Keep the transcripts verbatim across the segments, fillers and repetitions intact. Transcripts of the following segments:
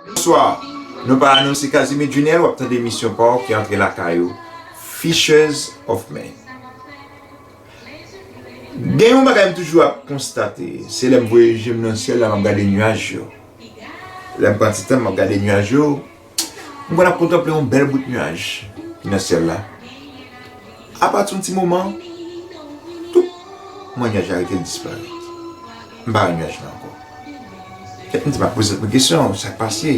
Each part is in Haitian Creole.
Bonswa. Nou pa anonse Casimir Junel, w ap tande emisyon pa w ki antre lakay ou, Fishers of Men. Gen yon bagay m toujou ap konstate, se lè m voye je m nan syèl la, m ap gade nyaj yo. Lè m pran ti tan m, m ap gade nyaj yo, m konn ap kontanple yon bèl bout nyaj ki nan syèl la. Apati yon ti moman, tout, mwen nyaj la rete disparèt. M pa wè nyaj la ankò. Kèk moun di, m ap poze tèt mwen kesyon, sa k pase?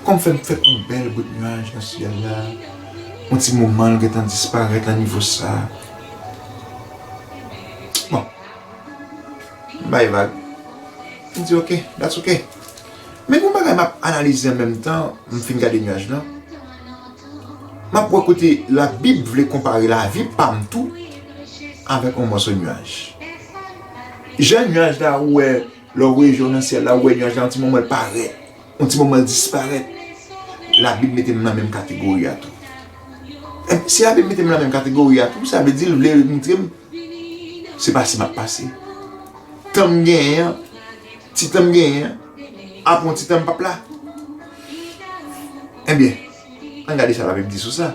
Kòman fè m fè yon bèl bout nyaj nan syèl la? Yon ti moman, l gentan disparèt nan nivo sa. Bon, m bay vag. M di, ok, that's ok. Men gon bagay m ap analize an menm tan, m fin gade nyaj lan. M ap wè kote Labib vle konpare lavi pa m tou avèk yon mòso nyaj. Jan nyaj la, ou wè, lè w voye je w nan syèl la, ou wè nyaj la, yon ti moman l parèt, yon ti moman l disparèt. Labib mete m nan menm kategori a tou. E, si Labib mete m nan menm kategori a tou, sa vle di l vle montre m se pase m ap pase. Tan m genyen an, ti tan m genyen an, apre yon ti tan m p ap la. Ebyen, ann gade sa Labib di sou sa.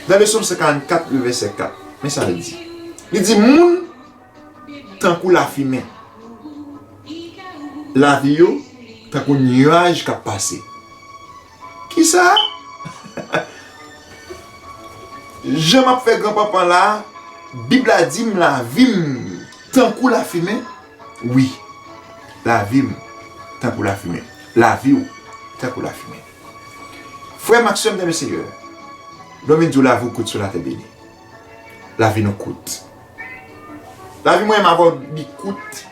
Nan le Sòm san karannkat, le vèsè kat, men sa l di. Li di, moun tankou lafimen. Lavi yo tankou nyaj k ap pase. Kisa? Jan m ap fè gran panpan la, Bib la di m lavi m tankou lafimen. Wi, lavi m tankou lafimen. Lavi w tankou lafimen. Frè m ak sè m nan le Seyè, lè m vin di w lavi w kout sou latè beni. Lavi nou kout. Lavi mwen menm avè w, li kout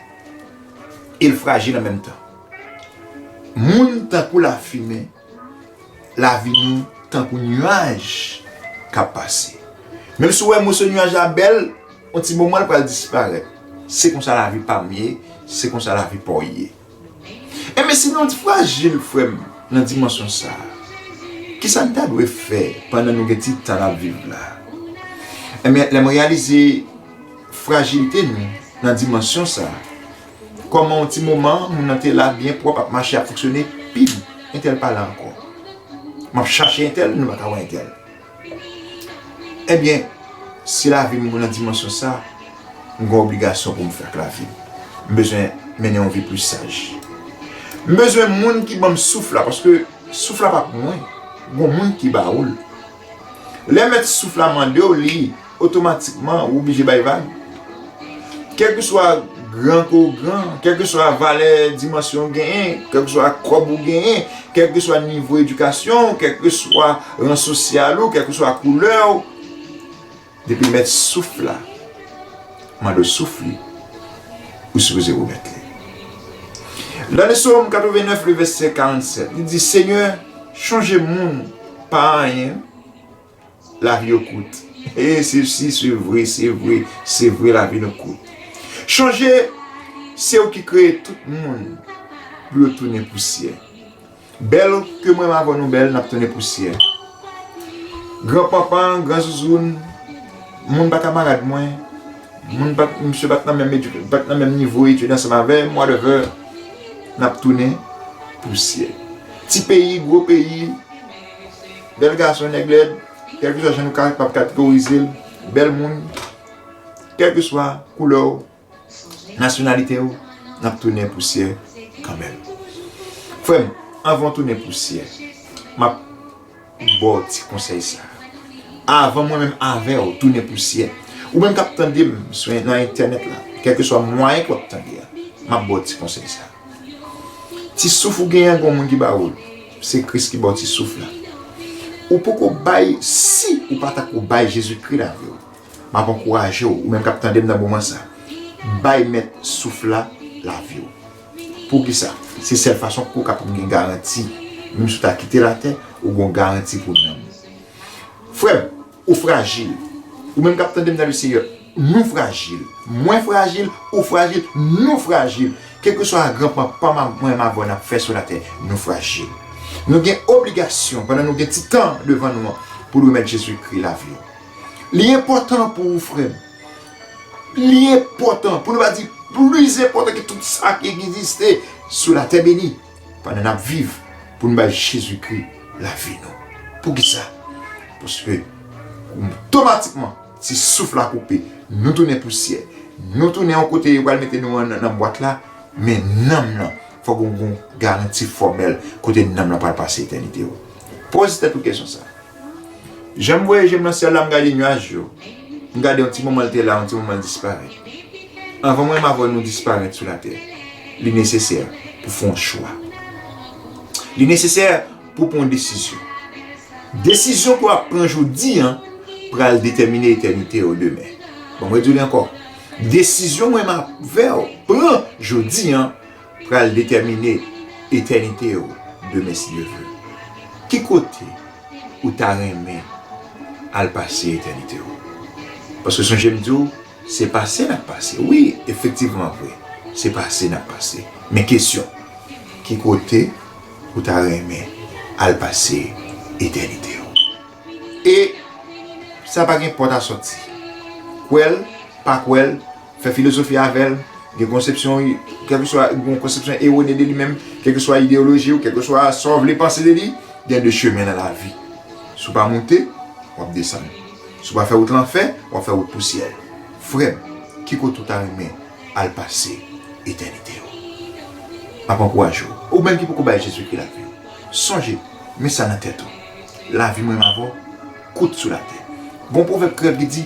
e l frajil an menm tan. Moun tankou lafimen, lavi nou tankou nyaj k ap pase. Menm si w wè moso nyaj la bèl, yon ti moman l pral disparèt. Se konsa lavi pa m ye, se konsa lavi pa w ye. Enben, si nou frajil, frè m, nan dimansyon sa a, kisa n ta dwe fè pandan nou gen ti tan n ap viv la? Enben, lè m reyalize frajilite nou nan dimansyon sa a, kòman yon ti moman, moun nan te la byen pwòp, ap mache, ap fonksyone, pim, entèl pa la ankò. M ap chache entèl, nou pa ka wè entèl. Ebyen, si lavi m nan dimansyon sa, m gen obligasyon pou m fè ak lavi m. M bezwen mennen yon vi pli saj. M bezwen moun ki ban m souf la, paske souf la pa pou mwen. Gon moun ki ba ou l. Lè mèt souf la mande w li, otomatikman, ou oblije bay vag. Kèlkeswa gran ke w gran, kèlkeswa valè dimansyon w genyen, kèlkeswa kòb ou genyen, kèlkeswa nivo edikasyon w, kèlkeswa ran sosyal ou, kèlkeswa koulè w, depi mèt souf la mande w souf li, ou sipoze remèt li. Nan le Sòm katrevennèf, le vèsè karannsèt, li di, Senyè, chonje moun pa anyen, lavi yo kout. E se, si, se vre, se vre, se vre, lavi nou kout. Chonje, se ou ki kreye tout moun pou yo tounen pousyè. Bèl ke mwen avè nou bèl, n ap tounen pousyè. Gran panpan, gran zouzoun, moun pa kamarad mwen, moun pa, misye pa t nan menm edik-, pa t nan menm nivo etid ansanm avè m, whatever, n ap tounen pousyè. Ti peyi, gwo peyi, bèl gason, nèg lèd, kèlkeswa jan nou kapab kategorize l, bèl moun, kèlkeswa koulè w, nasyonalite w, n ap tounen pousyè kanmenm. Frè m, anvan w tounen pousyè, m ap ba w ti konsèy sa. Avan mwen menm avè w tounen pousyè, ou menm k ap tande m sou, nan entènèt la, kèlkeswa mwayen ke w ap tande a, m ap ba w ti konsèy sa. Ti souf ou genyen an, gen yon moun ki ba ou l. Se Kris ki ba w ti souf la. Ou poko bay, si ou pa tako bay Jezikri lavi w, m ap ankouraje w, ou menm k ap tande m nan moman sa, bay mèt souf la lavi w. Poukisa? Se sèl fason ke w kapab gen garanti, menm si w ta kite latè, ou gen yon garanti pou nanm ou. Frè m, ou frajil. Ou menm k ap tande m nan le Seyè, nou frajil. Mwen frajil, ou frajil, nou frajil. Kèlkeswa gran panpan mwen m avè w n ap fè sou latè, nou frajil. Nou gen obligasyon, pandan nou gen ti tan devan nou an, pou nou remèt Jezikri lavi nou. Li enpòtan pou ou, frè m. Li enpòtan, pou nou pa di plis enpòtan ke tout sa ki egziste sou latè beni, pandan n ap viv, pou n bay Jezikri lavi nou. Poukisa? Paske otomatikman, si souf la koupe, nou tounen pousyè, nou tounen yon kote yo pral mete nou an, nan bwat la, men nanm lan, fòk gen yon garanti fòmèl kote nanm lan pral pase etènite yo. Poze tèt ou kesyon sa. Jan m voye je m nan syèl la, m gade nyaj yo. M gade yon ti moman l te la, yon ti moman l disparèt. Anvan mwen m avè w nou disparèt sou latè, li nesesè pou fè yon chwa. Li nesesè pou pran yon desizyon. Desizyon ke w ap pran jodi a pral detèmine etènite w demen. Bon, mwen di w li ankò. Desizyon mwen m avè w pran jodi a pral detèmine etènite w demen, si Dye vle. Ki kote ou ta renmen al pase etènite w? Paske sonje m di w, se pase n ap pase. Wi, efektivman vre, se pase n ap pase. Men kesyon, ki kote ou ta renmen al pase etènite w? E sa pa gen pòt a sòti. Kwè l, pa kwè l, fè filozofi avè l, gen konsepsyon, kèlkeswa gen yon konsepsyon erone de li menm, kèlkeswa ideyoloji w, kèlkeswa sa w vle panse de li, gen de chemen nan lavi. Si w pa moute, w ap desann. Si w pa fè wout lanfè, w ap fè wout pou syèl. Frè m, ki kote w ta renmen al pase etènite w? M ap ankouraje w. Ou menm ki poko bay Jezikri lavi w, sonje, met sa nan tèt ou. Lavi mwen m avè w kout sou latè. Gon pwovèb kreyòl ki di,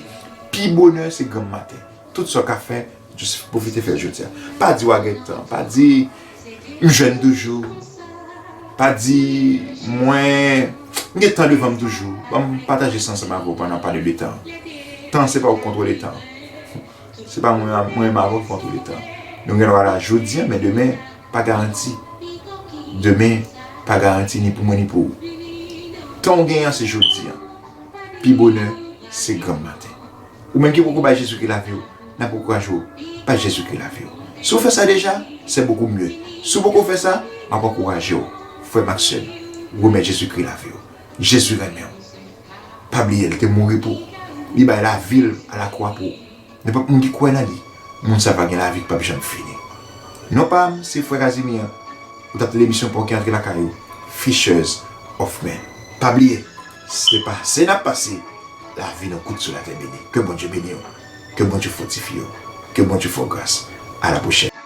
pi bonè se granm maten. Tout sa w ka fè, jis pwofite fè l jodi a. Pa di w a gen tan. Pa di, m jèn toujou. Pa di, mwen, m gen tan devan m toujou. Ban m pataje sa ansanm avè w pandan w pale de tan. Tan, se pa ou k kontwole tan. Se pa mwen, mwen menm avè w ki kontwole tan. Nou gen dwa la jodi a, men demen pa garanti. Demen pa garanti ni pou mwen ni pou ou. Tan w genyen an se jodi a. Pi bonè se granm maten. Ou menm ki poko bay Jezikri lavi w, n ap ankouraje w, bay Jezikri lavi w. Si w fè sa deja, c'est beaucoup mieux. Si w poko fè sa, m ap ankouraje w, frè m ak sè m, remèt Jezikri lavi w. Jezi renmen w. Pa bliye, l te mouri pou ou. Li bay lavi l alakwa pou ou. Nenpòt moun ki kwè nan li, moun sa va gen lavi ki p ap janm fini. Non pa m, se frè Casimir. Ou t ap tande emisyon Pòki antre lakay ou, Fishers of Men. Pa bliye, se pase n ap pase, lavi nou kout sou latè beni. Ke Bondye beni w. Ke Bondye fòtifye w. Ke Bondye fè w gras. A la pwochèn.